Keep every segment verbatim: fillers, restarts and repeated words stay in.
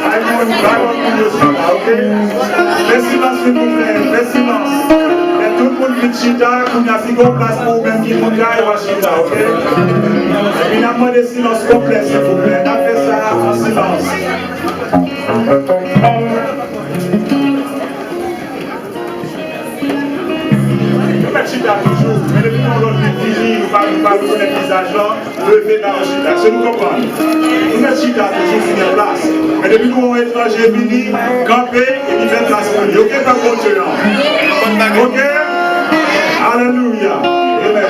Ay, moun, bay lòt moun yo chita, oke? Fè silans, silvouplè, fè silans. Lè tout moun fin chita, kounye a, si gen yon plas pou ou menm ki moun kay, w a chita, oke? Epi n ap mande silans konplè, silvouplè. N ap fè sa an silans. Nou mèt chita toujou, men depi nou wè yon lòt moun vini, nou pa, nou pa rekonèt vizaj lan, leve nan yon chita. Èske nou konprann? Nou mèt chita toujou si gen plas. Men depi nou wè yon etranje vini, kanpe, epi fè plas pou li. Oke, pèp Bondye an? Oke? Alelouya. Amen.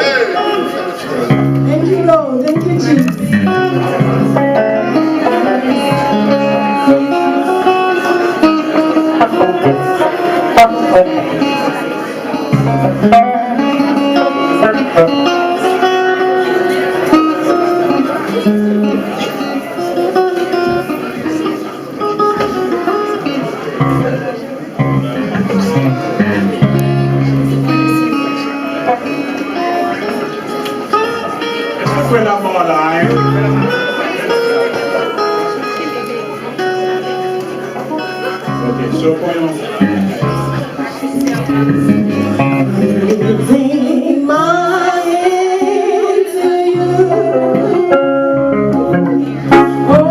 Thank you, Lord. Thank you, Jesus. Èske w kwè lanmò la, en? Ok, so pran yon. Lifting my hand to you. Oh,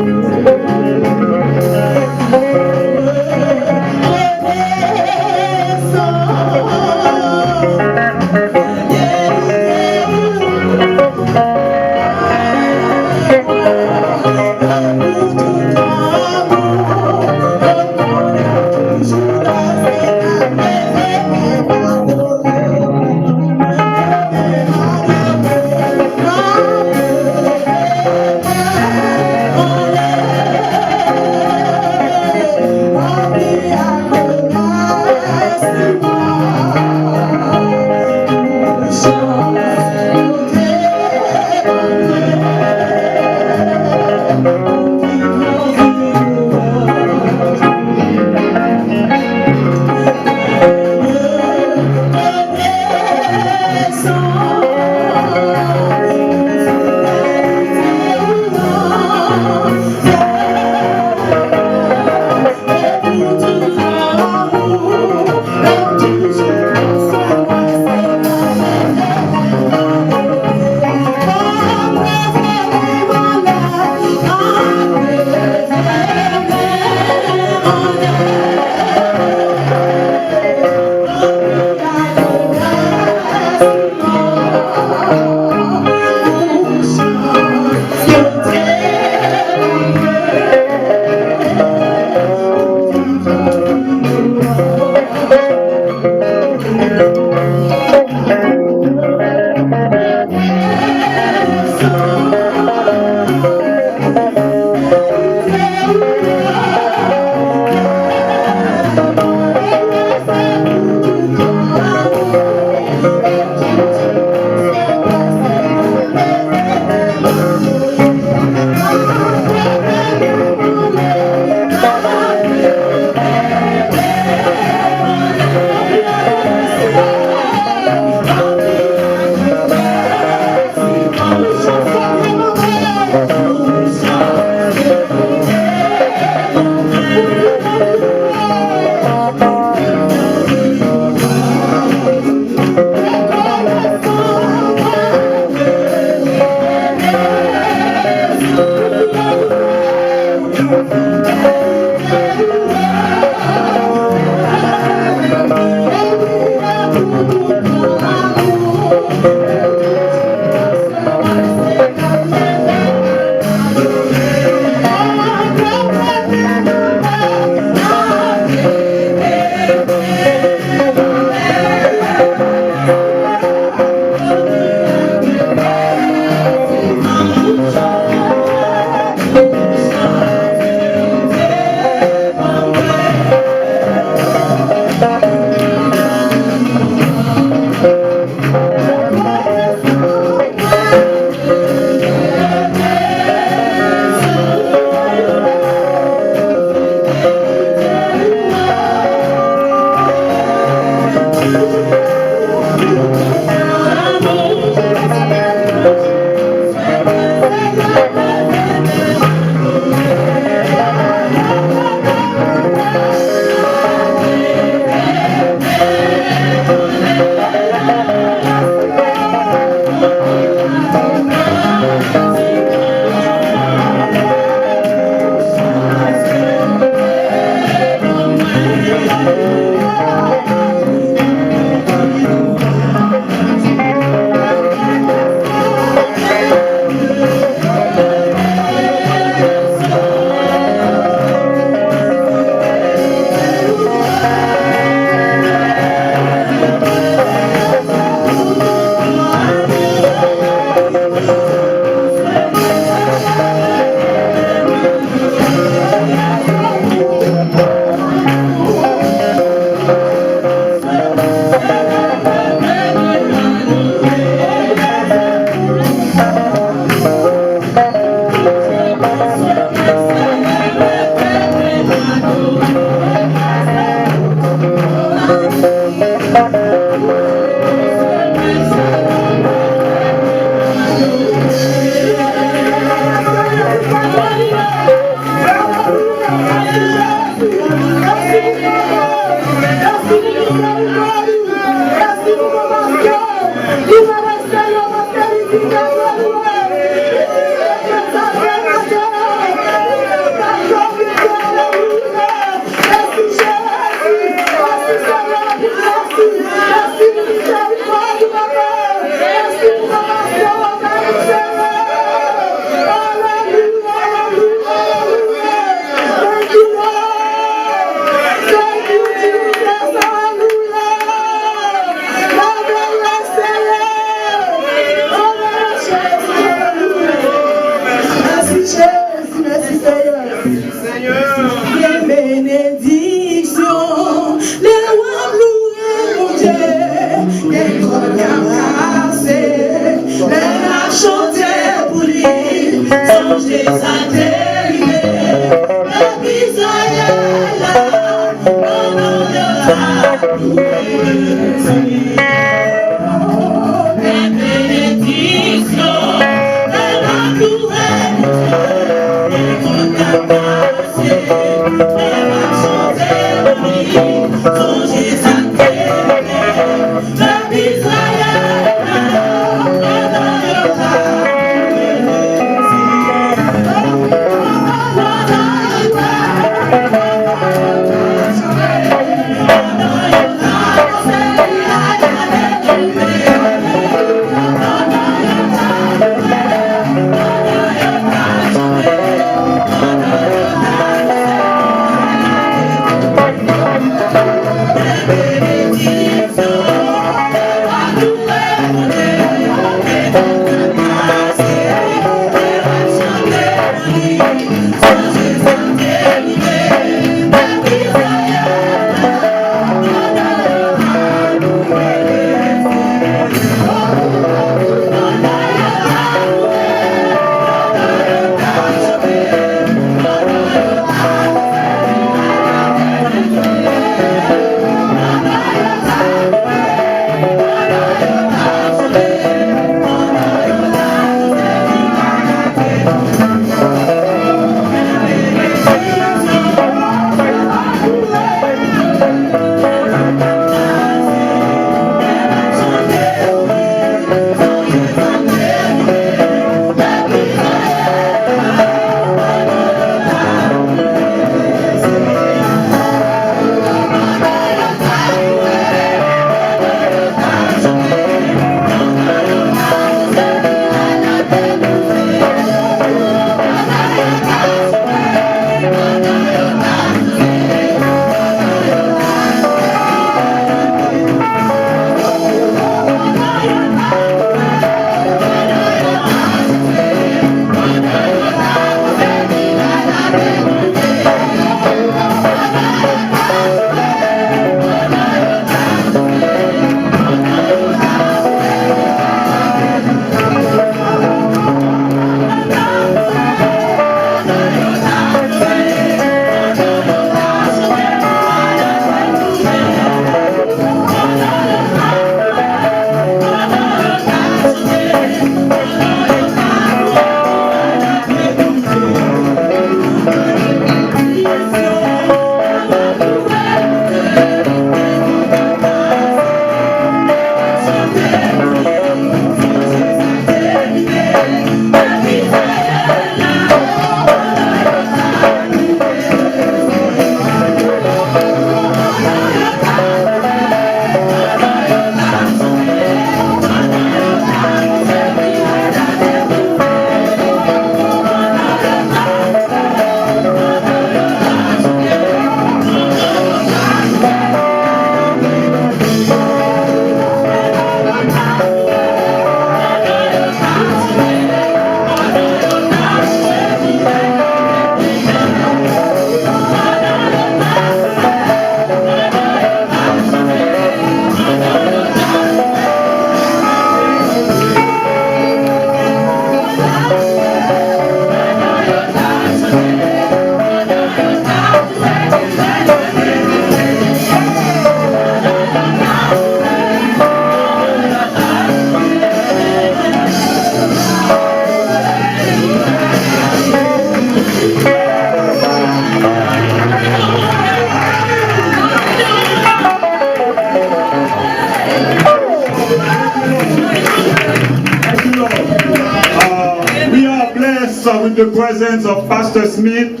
With the presence of Pastor Smith,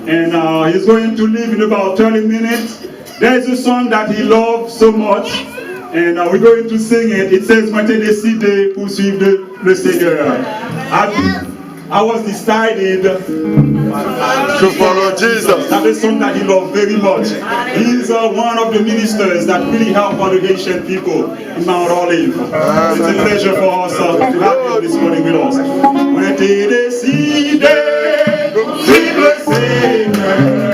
and uh, he's going to leave in about thirty minutes. There is a song that he loves so much, and uh, we're going to sing it. It says, "Mwen te deside pou suiv le, le Seigneur." I, I was decided to follow Jesus. That's a song that he loved very much. He's uh, one of the ministers that really help congregation people in Mount Olive. It's a pleasure for us uh, to have you this morning with us. Mwen te deside suiv le Seigneur.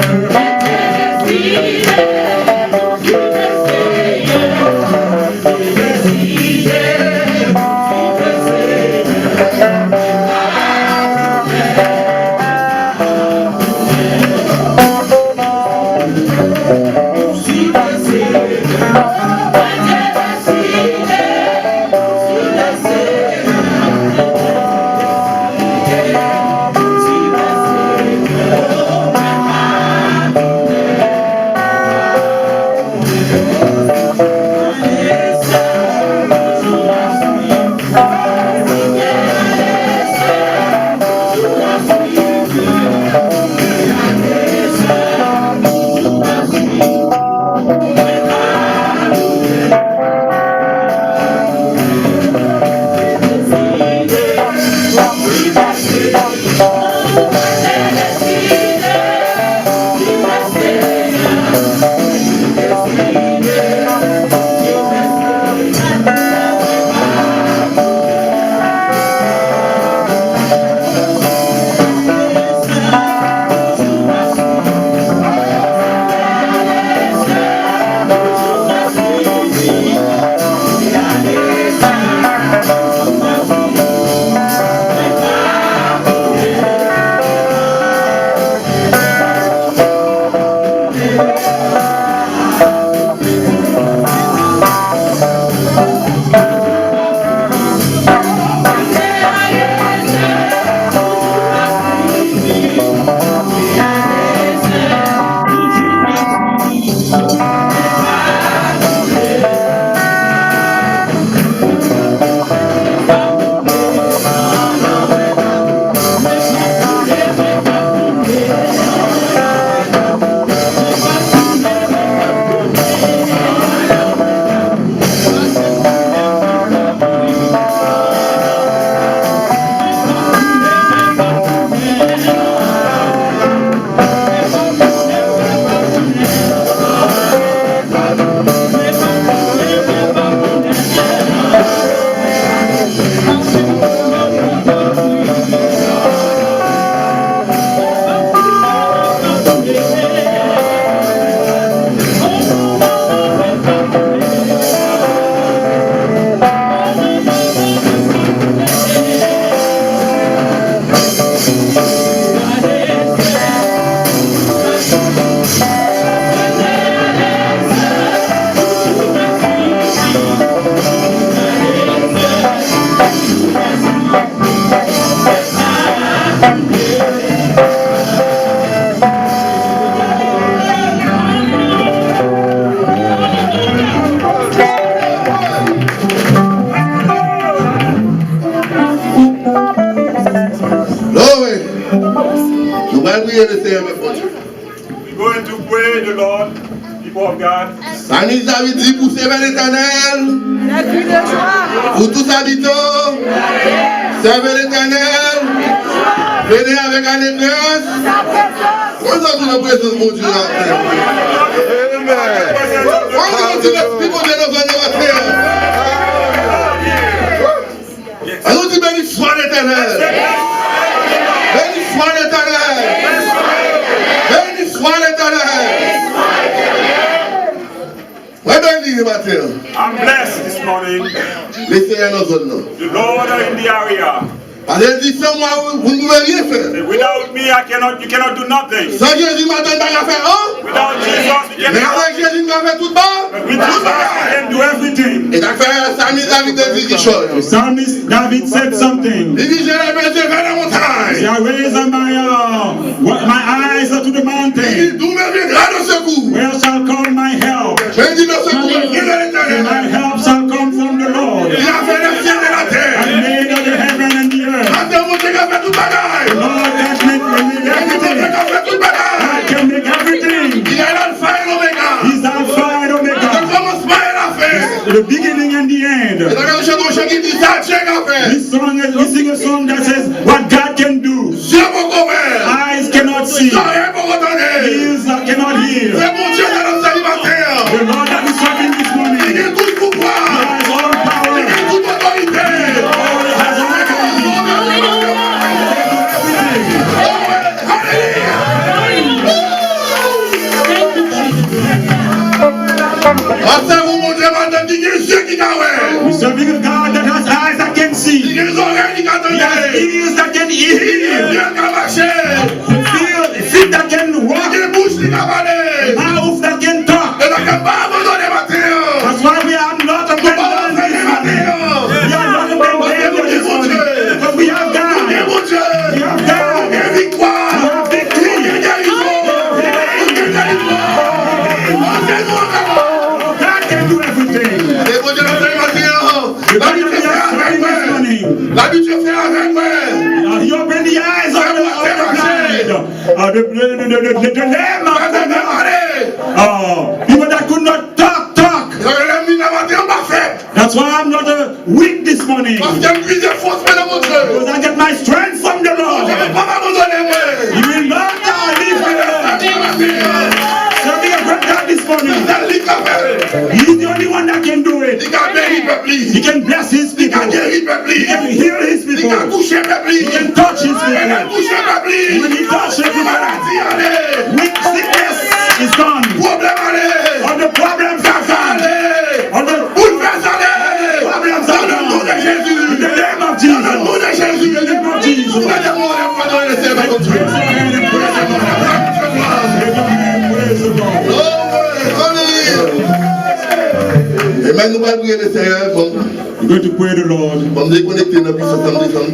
Glory. Nou pral priye Lesenyè, mèt Bondye. We're going to pray the Lord, people of God. Salmis David di pou sèvi Letènèl. Pou tout abite w, sèvi Letènèl. Vini avèk alegrès. Kòman sa nou nan prezans Bondye la? Amen. Kòman nou di Lespri Bondye nan zòn nan maten an? An nou di, béni soit l'Éternel. Béni soit l'Éternel. Béni soit l'Éternel. Mwen beni maten an. I'm blessed this morning. Lesenyè nan zòn nan. The Lord in the area. Pase l di, san mwen, vous ne pouvez rien faire. Say, without me, I cannot, you cannot do nothing. San Jezi, maten, m pa ka fè an. Without Jesus, you cannot. Men avèk Jezi, m ka fè tout bagay. But with Jesus, you can do everything. E sa k fè Salmis David te di kèk chòz. Psalmist David said something. Li di, je lève les yeux vers la montagne. He said, I raise up my, uh, what, my eyes up to the mountain. Li di, d'où me viendra le secours? Where shall come my help? Men li di, le secours vient de l'Éternel. And my help shall come from the Lord. Li a fè le ciel et la terre. He made the heaven and the earth. Maten, Bondye ka fè tout bagay. The Lord ka fè. We song, we sing a song that says what God can do. Zye poko wè. Eyes cannot see. Zòrèy poko tande. Ears cannot hear. Se Bondye sa n ap sèvi maten an. The Lord that we serve this morning. Li gen tout pouvwa. He has all power. Li gen tout otorite. He has all authority. He can do everything. Alelouya. N ap sèvi yon Bondye maten ki gen zye ki ka wè. We serving a God that has eyes that can see. Ki gen zòrèy ki ka tande. He has ears that can hear. Ki gen pye ki ka mache. Feel, feet that can walk. Ki gen bouch ki ka pale. Mouth that can talk. E sa k fè n pa abandone maten an. That's why we are not abandoning this morning. We are not abandoning this morning. Because we have God. We have God. We have victory. We have healing. God can do everything. E Bondye n ap sèvi maten an. Labib di w fè avèg mwen. Labib di w fè avèg mwen. He opened the eyes of the, of the blind. Uh, the, the, the, the, the, the lame. Uh, people that could not talk, talk. Lènmi nan maten an pa fèb. That's why I'm not, uh, weak this morning. Paske m puize fòs mwen nan Bondye. Because I get my strength from the Lord. Bondye pa abandone mwen. He will not, uh, leave me alone. Serving a great God this morning. Se sèl li k ap fè l. He's the only one that can do it. Li ka beni pèp li. He can bless his people. Li ka geri pèp li. He can heal his people. Li ka touche pèp li. He can touch his people. Lè l touche pèp li. When he touches people, maladi ale. Weak sickness is gone. Pwoblèm ale. All the problems are gone. Kaka ale. All the boulvès ale. Problems are gone. Nan non de Jezi. In the name of Jesus. Nan non de Jezi. In the name of Jesus. Mete men w anlè pou adore Lesenyè, Bondye. Raise your hand and praise the Lord. Raise your hand, praise the Lord. Glory, hallelujah. Amen. Nou pral priye Lesenyè. Bon. We're going to pray the Lord. Bon, m dekonekte nan pisans lan, m desann.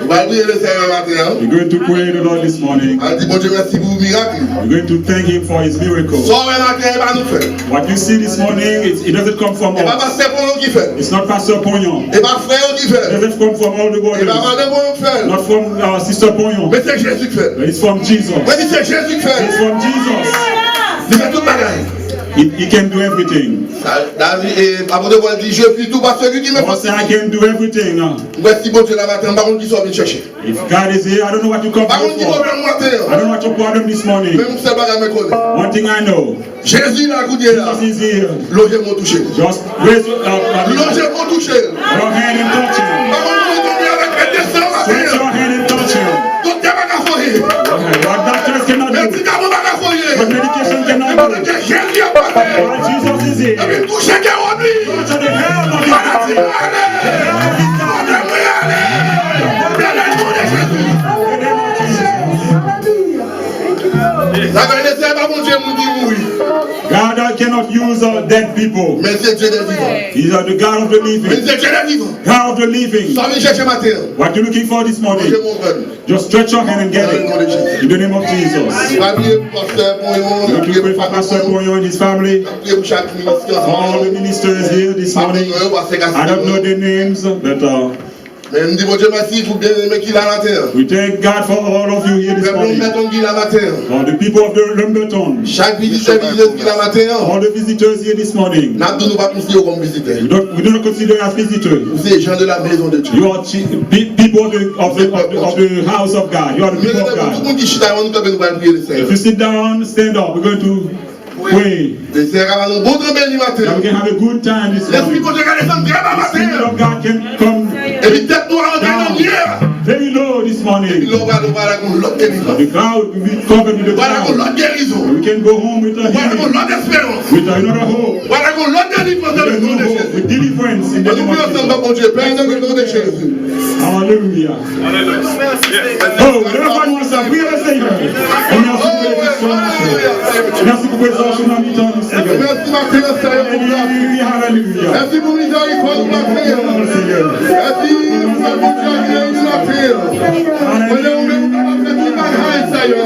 Nou pral priye Lesenyè maten an. We're going to pray the Lord this morning. Al di Bondye mèsi pou mirak li. We're going to thank him for his miracle. Sa w wè maten an, e pa nou k fè l. What you see this morning, it, it doesn't come from us. E pa pastè Ponyon ki fè l. It's not Pastor Ponyon. E pa frè yo ki fè l. It doesn't come from all the brothers. E pa madan Ponyon k fè l. Not from, uh, Sister Ponyon. Men se Jezi k fè l. But it's from Jesus. Mwen di se Jezi k fè l. It's from Jesus. Li fè tout bagay. He, he can do everything. Sa, David, e, apot Pòl di, je puis tout par celui qui me fortifie. Paul said, I can do everything. Mwen, si Bondye la maten, m pa konn kisa w vin chèche. If God is here, I don't know what you come here for. M pa konn ki pwoblèm ou maten an. I don't know what your problem this morning. Men yon sèl bagay mwen konnen. One thing I know. Jezi la kounye a. Jesus is here. Lonje men w touche l. Just raise your, uh, uh, lonje men w touche l. Your hand and touch him. M pa konn pou w tonbe avèk medsen an maten an. Stretch your hand and touch him. Doktè pa ka fè anyen. What doctors cannot do. Medikaman pa ka fè anyen. What medication cannot do. Jezi ap pase. While Jesus is here. Epi touche kè wòm li. Touch the hem of his garment. Maladi ale. Pwoblèm mwen ale. Nan non de Jezi. Sa vle di se pa Bondye moun ki mouri. God, uh, cannot use, uh, dead people. Men se Dye dè vivan. He's, uh, the God of the living. Men se Dye dè vivan. God of the living. Sa w vin chèche maten an. What you looking for this morning? Lonje men w pran li. Just stretch your hand and get it. Nan non de Jezi. In the name of Jesus. Pa bliye pou pastè Ponyon, pa bliye pou fanmi Ponyon. Priye for Pastor Ponyon and his family. Pa bliye pou chak ministè. For all the ministers here this morning. Pa bliye yo, pastè Gaspard. I don't know their names, but, uh, men m di Bondye mèsi pou byeneme ki la maten an. We thank God for all of you here this morning. Pèp Lambèton ki la maten an. For the people of the Lambèton. Chak vizitè, vizitèz ki la maten an. All the visitors here this morning. N ap di nou pa konsidere w kòm vizitè. We don't, we do not consider you as visitor. Ou se jan de la maison de Dieu. You are chi-, pe-, people of the, of the, of the, of the house of God. You are the people of God. Tout moun ki chita yo, nou kanpe, nou pral priye Lesenyè. If you sit down, stand up. We're going to pray. Lesenyè ka ba nou bon tan beni maten. That we can have a good time this morning. Lespri Bondye ka desann trè ba maten. The Spirit of God can come down very low this morning. Epi tèt nou a antre nan nye a. Epi lè w prale, ou prale ak yon lòt delivrans. The crowd will be covered with the cloud. Ou prale ak yon lòt gerizon. We can go home with a healing. Ou prale ak yon lòt esperans. With another hope. Ou prale ak yon lòt delivrans nan non de Jezi. With deliverance in the name of Jesus. Ann nou priye ansanm, Bondye, Pè, nan non de Jezi. Hallelujah. Oh, leve nou ansanm, priye Lesenyè. Mèsi pou benediksyon ou. Mèsi pou prezans ou nan mitan nou, Senyè. Mèsi maten an, Senyè, pou gras ou. Alelouya, alelouya. Mèsi pou mizerikòd ou, Senyè. Mèsi pou sa Bondye a gen maten an. Mwen, ou menm ou kapab fè tout bagay, Senyè.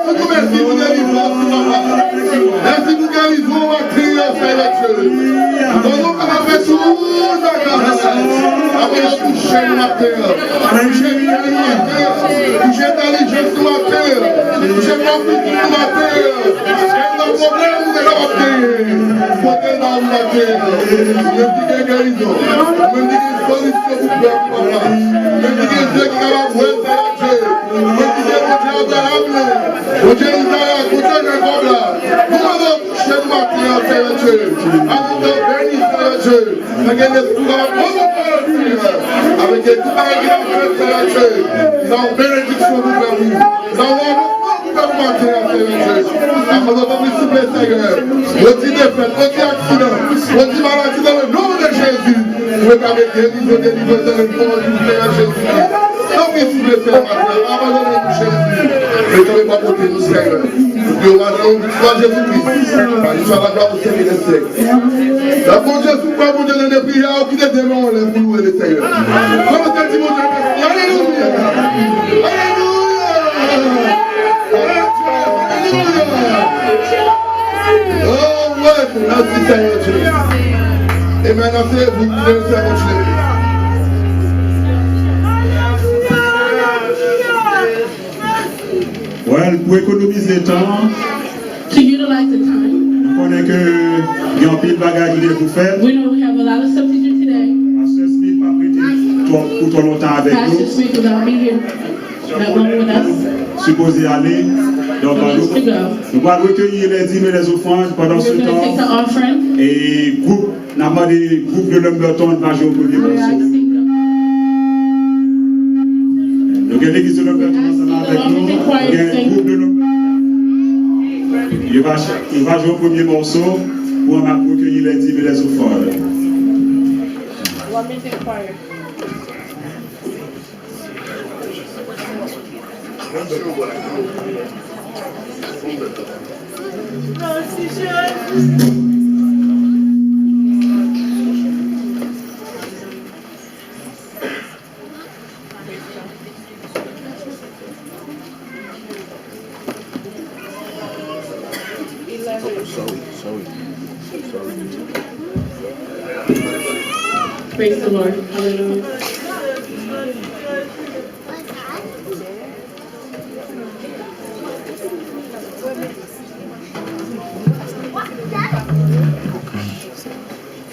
Mèsi pou delivrans ou, papa. Mèsi pou gerizon maten an, Senyè Dye. Mwen, ou kapab fè tout bagay. Apre nou touche Maten an, touche miray nou maten an, touche entèlijans nou maten an, touche konfizyon nou maten an. Kèlke pwoblèm nou te kapab genyen, pote l ba nou maten an. Ou menm ki gen gerizon, ou menm ki gen solisyon pou pèp ou, papa. Ou menm ki gen zye ki kapab wè, Seyè Dye. Ou menm ki gen Bondye Abraram nan, Bondye Izarak, Bondye Jakòb la. Nou mande w touche nou maten an, Seyè Dye. Ajoute beni, Seyè Dye. Nan gen lespri w ap pran pawòl, Senyè. Avèk tout bagay ki nan fèt, Senyè Dye. Sa yon benediksyon pou pèp ou. Sa yon avansman pou pèp ou maten an, Senyè Dye. Sa yon avansman, souple, Senyè. Redi defèt, redi aksidan, redi maladi nan le non de Jezi. Ou retabli gerizon, delivrans nan le non de Senyè Jezi. Tanpri, souple, Senyè, maten an. Abandone nou, Jezi. Retire pa kote nou, Senyè. Pou ke w maten an, glwa Jezi Kris. Ajoute la glwa au siècle des siècles. Lapè Bondye sou pèp Bondye tande priyè w, kite de men w anlè pou louwe Lesenyè. Kòmanse di Bondye mèsi. Alelouya! Alelouya! Alelouya! Oh, wi, mèsi Senyè Dye. Amen. Aseyez-vous, Senyè Dye. Well, pou ekonomize tan, To utilize the time, nou konnen ke gen anpil bagay ki gen pou fèt. We know we have a lot of stuff to do today. Pastè Smith p ap rete twò, pou twò lontan avèk nou. Pastor Smith will not be here that long with us. Sipoze ale. Donk, nou, nou pral rekeyi lè dim e lè zofrann pandan se tan. We're gonna take the offering. E gwoup N ap mande gwoup de Lumberton va jwe yon premye mòso. Nou gen legliz de Lumberton ansanm avèk nou. Nou gen gwoup de Lumberton. Yo va, yo va jwe yon premye mòso pou n ap rekeyi lè dim e lè zofrann. Sorry, sorry, sorry. Praise the Lord. Hallelujah.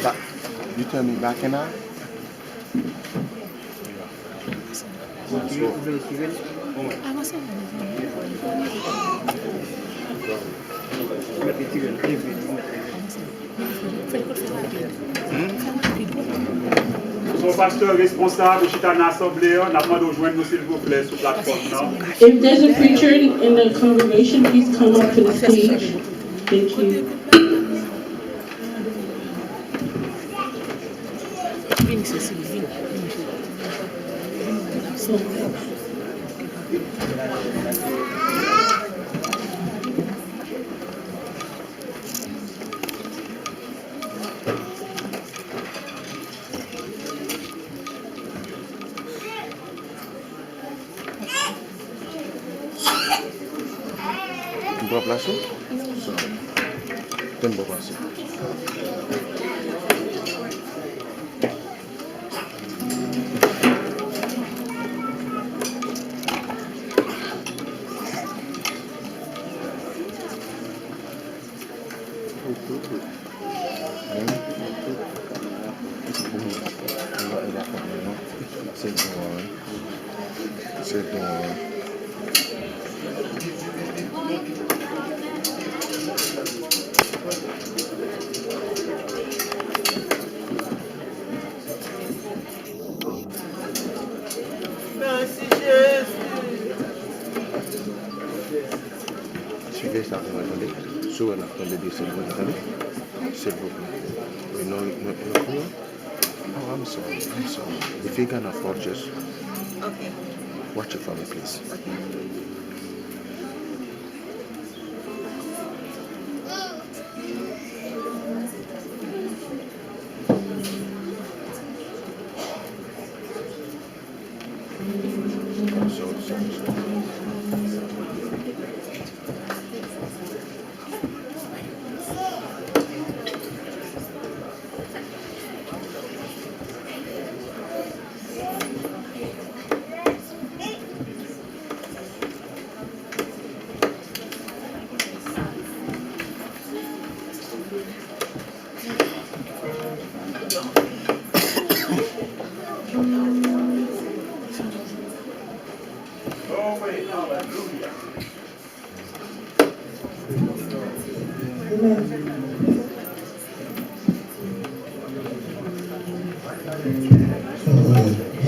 Ba-, you tell me back and I. Son pastè responsab ou chita nan asanble an, n ap mande w jwenn nou silvouplè sou platfòm nan. If there's a preacher in the congregation, please come up to the stage. Thank you. Vini, Cécile, vini. M pran plas ou? Sa. Tann bò pase. Se bon, wi. Se bon, wi. Mèsi, Jezi. Swive sa pou mwen, tande. Si w wè n ap tande de sèl mwen, tande. Silvouplè. Wi, non, non, non, non. Oh, I'm sorry, I'm sorry. If you gonna afford, just watch it for me, please.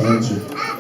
Adye.